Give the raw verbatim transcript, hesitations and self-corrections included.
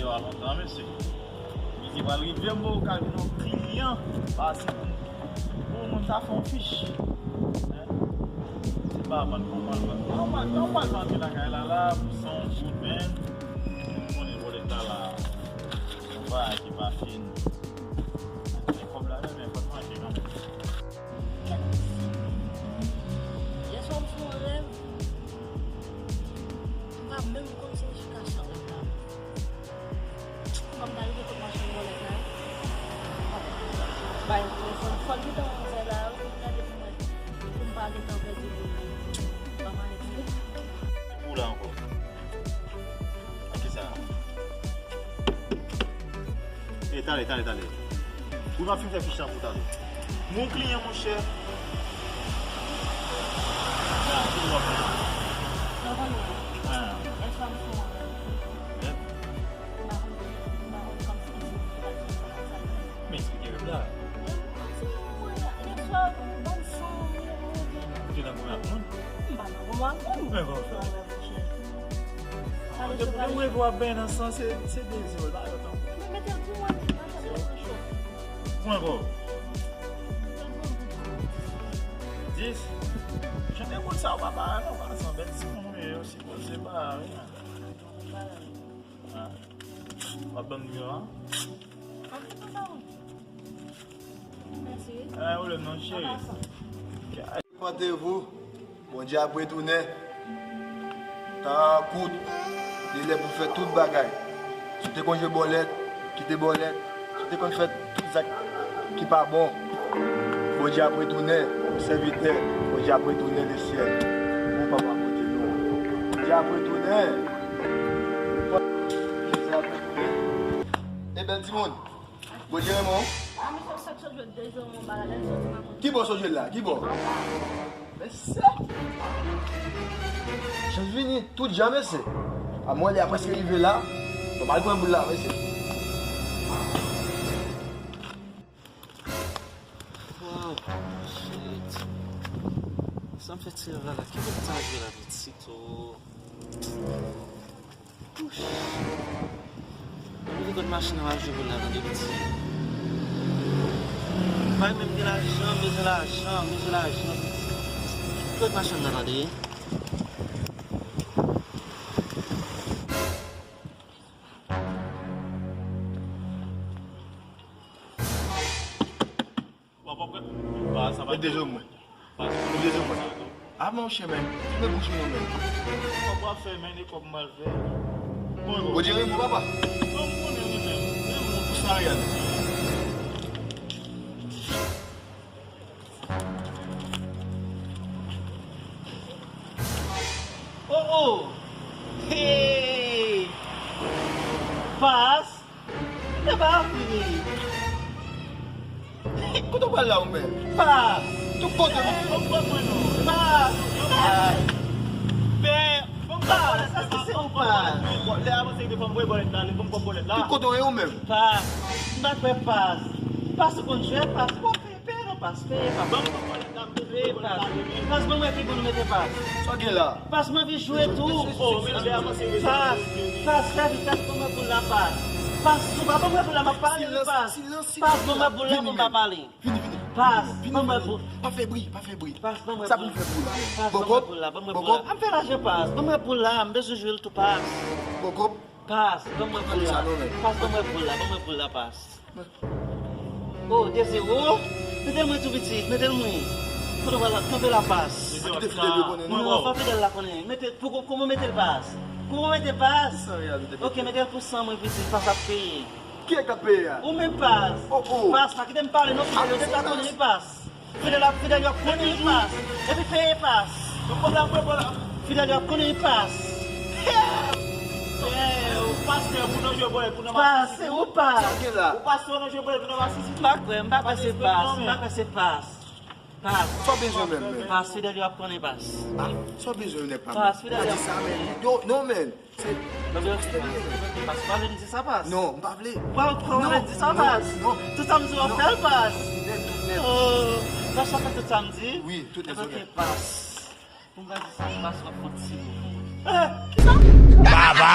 Yo, a lontan, mesye. Midi pral rive, m poko ka vin yon kliyan pase pou m. Pou moun sa fè yon fich. Hein? Se pa vann pou mwen, mwen. Yon pal, yon pal manje lakay la, la, pou san yon goud, men. Ou konnen bòlèt la, la. Yon bagay ki pa fini. Men kòb la, men, fòk manje kanmenm. Yè swa m fè yon rèv. M pa menm konn siyifikasyon rèv la. Kòm ta rive kot machann bòlèt la, bay telefòn, fò l gentan fè la, wi, pou m gade pou mwen, pou m pa gentan pèdi pou mwen. Ban m ale tande. Ou la ankò? Ak kisa? E, tale, tale, tale. Ou nan fin fè fich la pou tale. Mon kliyan, monchè. Ah, ou wè. Ah. Men eksplike rèv la. Ou te nan goumen ak moun? M pa nan goumen ak moun. Men kòman fè? Mwen reve w ap benyen nan san, se, se de zewo, l pa lòt ankò. Men mete l pou mwen, mete l pou mwen. Pou mwen ankò. Dis. Jan de moun sa yo pa parèy non, pa sanble ti moun, men yo sipoze parèy. Ah. W ap ban m nimewo a? Mèsi. Eh, ou lè m nan cheri. An pasan. Repantez-vous, Bondye ap retounen. Tan an kout, li lè pou fè tout bagay. Si w te konn jwe bòlèt, kite bòlèt. Si w te konn fè tout zak ki pa bon, Bondye ap retounen. Sèvitè, Bondye ap retounen lesyèl. Bon, Papa, kote nou? Bondye ap retounen. Bondye ap retounen. E bèl timoun. Bondye renmen w. Ki bò w sot jwe la? Ki bò? Mesye. Chans vini, tout jan, mesye. A mwen, lè a prèske rive la. Bon, m al pran boul la, mesye. Wow, shit. Sa m fè ti rèv la, la. Ki bò m ta jwe la, pitit, oh. Ouch. Mwen vin kot machann nan, m al jwe boul la, tande, pitit. Bay menm gen lajan, bezwen lajan, bezwen lajan, pitit. Kot machann nan, tande. Mete zo mwen. Mete zo mwen. A, monchè, men. Fèmen bouch ou non, men. Kòb w ap fè, men, e kòb m al fè. Bondye renmen w, papa. Bon, m konnen li menm. Renmen w pou sa, Ryan. Oh, oh. Hey. Pas. Se pa vre. Kote w pral la, ou menm? Pas. Tout kote w. Pas. Pas. Pas. Èske se ou, Pas? Lè avanse, te fè m voye bòlèt la, li ban m kòb bòlèt la. Tout kote w ye, ou menm? Pas. M pa kwè, Pas. Pas ou konn jwe, Pas. Bon, peye, peye non, Pas. Peye, Pas. Ban m kòb bòlèt la, m te peye bòlèt la demen. Pas, ban mwen ki pou nou mete Pas. Sa w gen la? Pas, m anvi jwe tou. Pas, Pas, fè vit, Pas, ban mwen boul la, Pas. Pas, ou pa ban mwen boul la, m ap pale, Pas. Pas, ban mwen boul la pou m ka pale. Vini, vini. Pas, ban mwen boul. Pa fè bri, pa fè bri. Pas, ban mwen boul la. Sa pou m fè boul la. Pas, ban mwen boul la, ban mwen boul la. An fè lajan, Pas, ban mwen boul la, m bezwen jwe l tou, Pas. Bon kòb. Pas, ban mwen boul la. Pas, ban mwen boul la, ban mwen boul la, Pas. Oh, de zewo. Mete l mwen tou, pitit, mete l mwen. Kote w pral la, kanpe la, Pas. Sa ki te Fidèl yo konnen, non? Non, fò Fidèl la konnen. Mete, pou, pou, pou mwen mete l, Pas. Pou mwen mete Pas. Ok, mete l pou san mwen, pitit, Pas ap peye. Kiyès k ap peye a? Ou menm, Pas. Oh, oh. Pas, pa kite m pale non, Fidèl yo deja konnen, wi, Pas. Fidèl ap, Fidèl yo ap konnen, wi, Pas. Epi peye, Pas. Fidèl yo ap konnen, wi, Pas. Ou pastè, pou nan jwe bòlèt, pou nan masisi. Pas, se ou, Pas. Ou pastè, nan jwe bòlèt, pou nan masisi. M pa kwè, m pa kwè se Pas, m pa kwè se Pas. Pas. Sa w bezwen menm, menm? Pas, Fidèl yo ap konnen, Pas. Ah, sa w bezwen, nèg pa menm? Pas, Fidèl yo ap konnen. Pa di sa, menm. Yo, non, menm. Se, se pastè li ye, menm. Pas, pa vle m di sa, Pas. Non, m pa vle. Ou pa, ou pa vle m di sa, Pas. Non, non. Tout sa m di w ap fè l, Pas. Nèt, tout nèt. Oh, Pas, w ap fè tout sa m di? Wi, tout nèt, tout nèt. Ebyen, ok, Pas. Pou m ka di sa, Pas, w ap fè yon ti mo pou mwen. Eh, kisa? Baba!